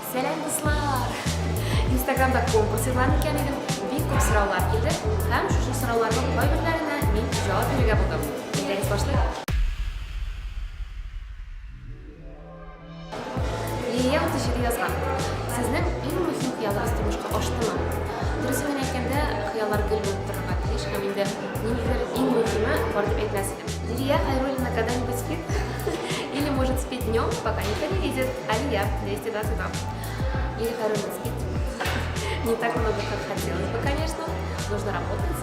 Сәлам, дуслар! Инстаграмда конкурс игълан иткән идем. Бик күп сораулар килде һәм шушы сорауларның кайберләренә мин җавап бирергә булдым. Әйдәгез башлыйк. Лилия 37 язган. Сезнең иң мөһим хыялыгыз тормышка аштымы? Дөресен генә әйткәндә, хыяллар гел булып торырга тиеш һәм инде ниндидер иң мөһиме бар дип әйтмәс идем. Лилия Хайруллина когда-нибудь спит? Или может спит днем, пока никто не видит? Алия, 222. Лилия Хайруллина спит. Не так много, как хотелось бы, конечно. Нужно работать,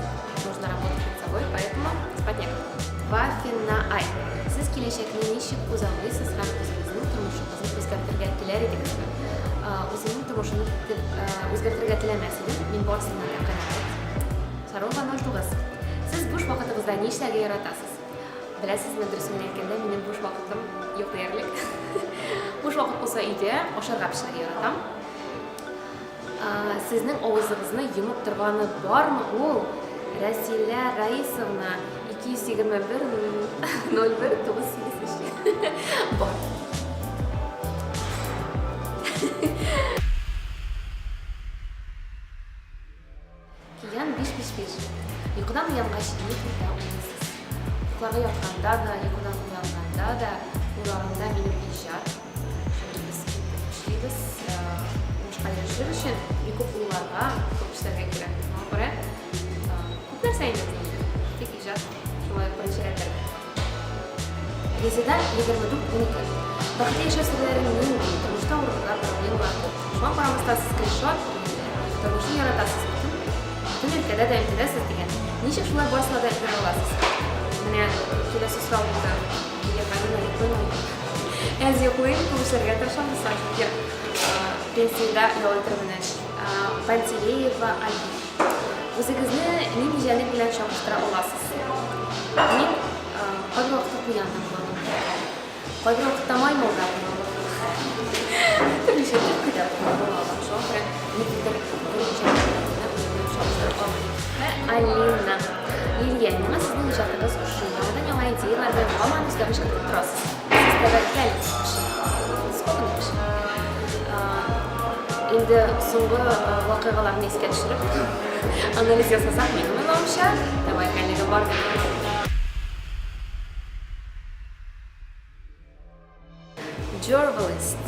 нужно работать над собой, поэтому спать некогда. Вафина Ай. Сез киләчәкне ничек күзаллыйсыз һәм үзегезнең тормышыгызны үзгәртергә теләр идегезме? Үземнең тормышымны үзгәртергә теләмәс идем. Мин барысыннан да канәгать. Сарова 09. Сез буш вакытыгызда ни эшләргә яратасыз? Беләсезме, дөресен генә әйткәндә, минем буш вакытым юк диярлек. Буш вакыт булса өйдә ашарга пешерергә яратам. Сезнең авызыгызны йомып торганы бармы ул? Рәсилә Раисовна, 221 01 983. Бар. Киян 555. Йокыдан уянгач ни турында уйлыйсыз? Йокларга ятканда да, йокыдан уянганда да уйларымда минем иҗат. Чөнки без бик күп эшлибез. Уңышка ирешер өчен бик күп уйларга, күп эшләргә кирәк. Шуңа күрә күп нәрсә инде безнең өйдә. Тик иҗат шулай ук беренче рәтләрдә. Резеда 24 12. Бәхетле яшәү серләре нинди? Тормышта авырлыклар, проблемалар күп. Шуңа карамастан сез гел шат, күңелле. Тормышны яратасыз, бөтен бөтен өлкәдә дә өлгерәсез дигән. Ничек шулай барысына да өлгерә аласыз? Менә киләсе сорау булды. Лилия Хәлимова йоклыймы? Әз йоклыйм, күп эшләргә тырышам, дуслар, чөнки пенсиядә ял итәрмен әле. Пантелеева Альбина. Үзегезне нинди җәнлек белән чагыштыра аласыз? Мин кайбер вакытта куян да була алам. Кайбер вакытта маймыл да була алам. Төрлечә төлке дә була алам. Шуңа күрә ниндидер бер җәнлек белән генә үземне чагыштыра алмыйм. Алина. Лилия, миңа сезнең иҗатыгыз ошый. Яңадан-яңа идеяләр белән һаман үзгәреш кертеп торасыз. Сез тәвәккәл кеше. Рискованный кеше. Инде соңгы вакыйгаларны искә төшереп, анализ ясасак, минем уйлавымча, тәвәккәллеге бар дип уйлыйм. Journalist.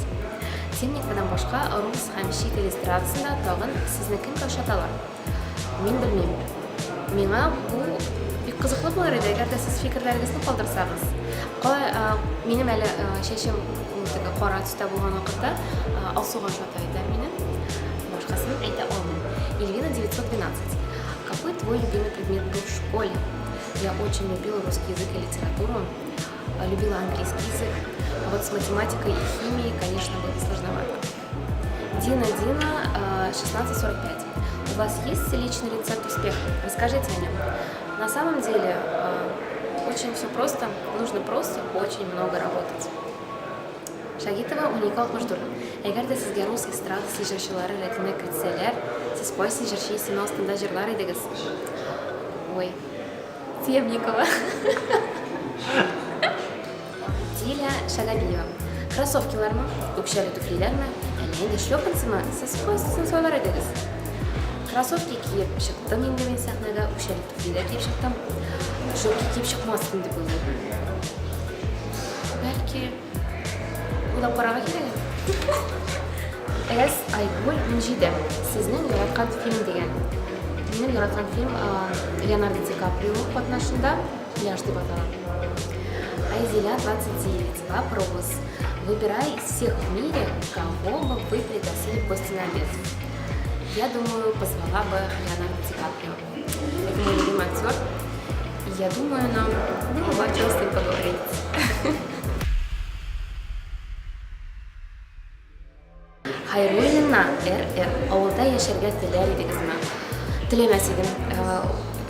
Темниковадан башка рус һәм чит ил эстрадасында тагын сезне кемгә ошаталар? Мин белмим. Миңа бу бик кызыклы булыр иде, әгәр дә сез фикерләрегезне калдырсагыз. Калай, минем әле чәчем теге кара төстә булган вакытта Алсуга ошата иделәр мине. Башкасын әйтә алмыйм. Эльвина 912. Какой твой любимый предмет был в школе? Я очень любила русский язык и литературу. Любила английский язык. А вот с математикой и химией, конечно, было сложновато. Дина Дина, 16.45. У вас есть личный рецепт успеха? Расскажите о нем. На самом деле, очень все просто. Нужно просто очень много работать. Шагитова 12.64. Әгәр дә сезгә рус эстрадасы җырчылары рәтенә кертсәләр, сез кайсы җырчы исеме астында җырлар идегез? Ой, Темникова. Диля Шагабиева. Кроссовкилармы, үкчәле туфлиләрме, әллә инде шлепанцымы, сез кайсысын сайлар идегез? Кроссовки киеп чыктым инде мин сәхнәгә, үкчәле туфлиләр киеп чыктым. Шлепки киеп чыкмас идем дип уйлыйм. Бәлки, уйлап карарга кирәк әле. С. Айгуль 17. Сезнең яраткан фильм дигән. Минем яраткан фильм Леонардо Ди Каприо катнашында Пляж дип атала. Айзеля 29. Вопрос. Выбирая из всех в мире, кого бы вы пригласили в гости на обед? Я думаю, позвала бы Леонардо Ди Каприо. Это мой любимый актер. И я думаю, нам было бы о чем с ним поговорить. Хайруллина РР. Авылда яшәргә теләр идегезме? Теләмәс идем.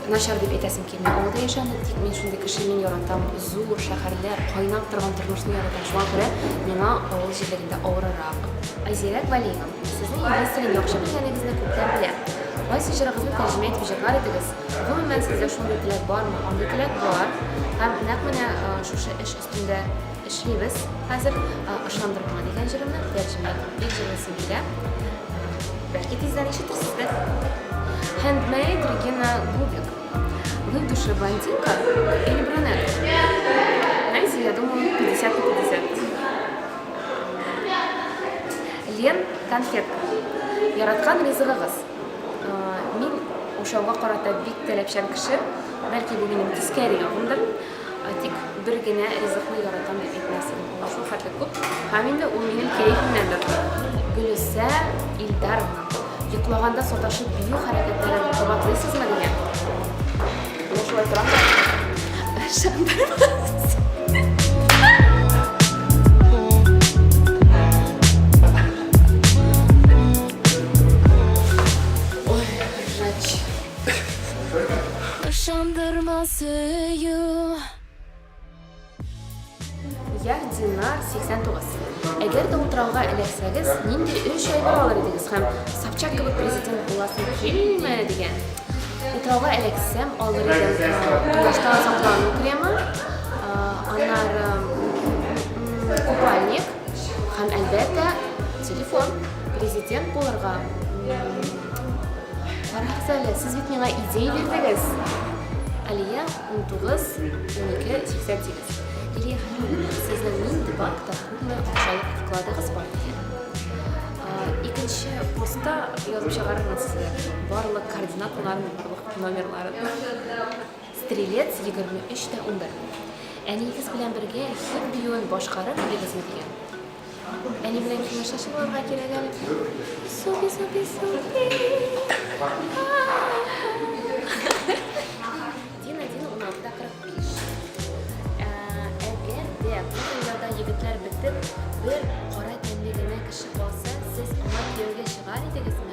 Начар дип әйтәсем килми авылда яшәүне, тик мин шундый кеше, мин яратам зур шәһәрләр, кайнап торган тормышны яратам. Шуңа күрә миңа авыл җирлегендә авырырак. Айзирәк Вәлиева. Сезнең инглиз телен яхшы белгәнегезне күпләр белә. Кайсы җырыгызны тәрҗемә итеп җырлар идегез? Гомумән, сездә шундый теләк бармы? Андый теләк бар. Һәм нәкъ менә шушы эш өстендә. Эшлибез хәзер Ышандырма дигән җырымны тәрҗемә итеп бик җырлыйсым килә. Бәлки тиздән ишетерсез дә. Handmade Регина Губик. Вы в душе блондинка или брюнетка? Знаете, я думаю, 50 на 50. Лен конфетка. Яраткан ризыгыгыз. Мин ашауга карата бик таләпчән кеше. Бәлки бу минем тискәре ягымдыр. Тик бер генә ризыкны яратам дип әйтмәс идем. Ул шул хәтле күп. Һәм инде ул минем кәефемнән дә тора. Гөлүсә Илдаровна, йоклаганда саташып бию хәрәкәтләрен кабатлыйсызмы дигән. Менә шулай торам да. Ышандырмас. Ой, ржач. Ышандырма сөю. Яр Динар 89. Әгәр дә утрауга эләксәгез, нинди өч әйбер алыр идегез һәм Собчак кебек президент буласың килми дигән. Утрауга эләксәм, алыр идем кояштан саклану кремы, аннары купальник һәм, әлбәттә, телефон. Президент булырга Карагыз әле, сез бит миңа идея бирдегез. Алия 19 12 88. Лилия Хәлиловна, сезнең нинди банкта күпме акчалык вкладыгыз бар дигән. Икенче постта язып чыгарырмын сезгә барлык координаталарын, барлык номерларын. Стрелец 23 тә 11. Әниегез белән бергә хит биюен башкарыр идегезме дигән. Әни белән киңәшләшеп алырга кирәк әле. Суби, суби, суби. Дина, Дина, 16:45. Әгәр дә бу дөньяда егетләр бетеп, бер кара тәнле генә кеше калса, сез аңа кияүгә чыгар идегезме?